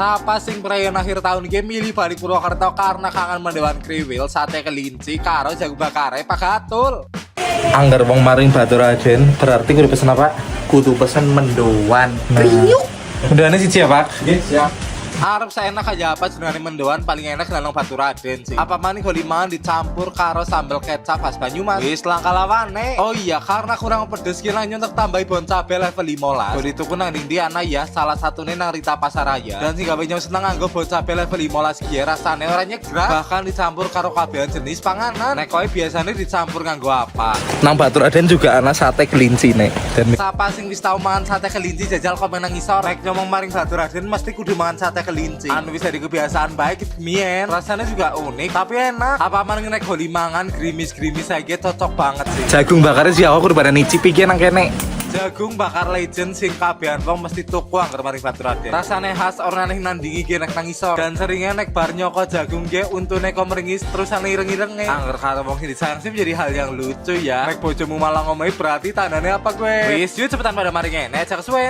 Sapa sing perayaan akhir tahun iki milih balik Purwokerto karena kangen mendoan kriwil, sate kelinci, karo jagung bakare Pak Gatul? Angger wong maring Baturaden berarti kudu pesen apa? Kudu pesen mendoan. Kriuk. Mendoane siji ya, Pak? Nggih, siap. Arep seenak aja apa jenengane mendoan paling enak nang Baturaden sih. Apa maning goli mangan dicampur karo sambel kecap khas Banyumas. Wis langka lawane. Oh iya, karena kurang pedes ki nyontek tambahi bon cabe level 15. Goli tuku nang ndi ana ya, salah satune nang Rita Pasaraya. Dan sing gawe nyong seneng nganggo bon cabe level 15 ki rasane ora nyegrak, bahkan dicampur karo kabehan jenis panganan. Nek kowe biasanya dicampur nganggo apa? Nang Baturaden juga ana sate kelinci nek. Dan Sapa sing wis tau mangan sate kelinci, jajal komen nang ngisor. Nek ngomong maring Baturaden mesti kudu mangan sate kelinci. Anu wis jadi kebiasaan baik mien. Rasanya juga unik tapi enak. Apa maning nek goli mangan grimis-grimis saiki cocok banget sih. Jagung bakarnya sih aku kudu pada nicip iki nang kene. Jagung bakar legend sing kabehan wong mesti tuku angger maring Baturaden. Rasane khas, ora neh nandingi ge nek nang isor. Dan seringnya nek bar nyoko jagung ge untune kok meringis terus ane ireng-irenge. Angger karo wong sing disayang sih menjadi hal yang lucu ya. Nek bojomu malah ngomongin, berarti tandane apa gue? Wis yuk, cepetan pada maring ngene, cak kesuwen.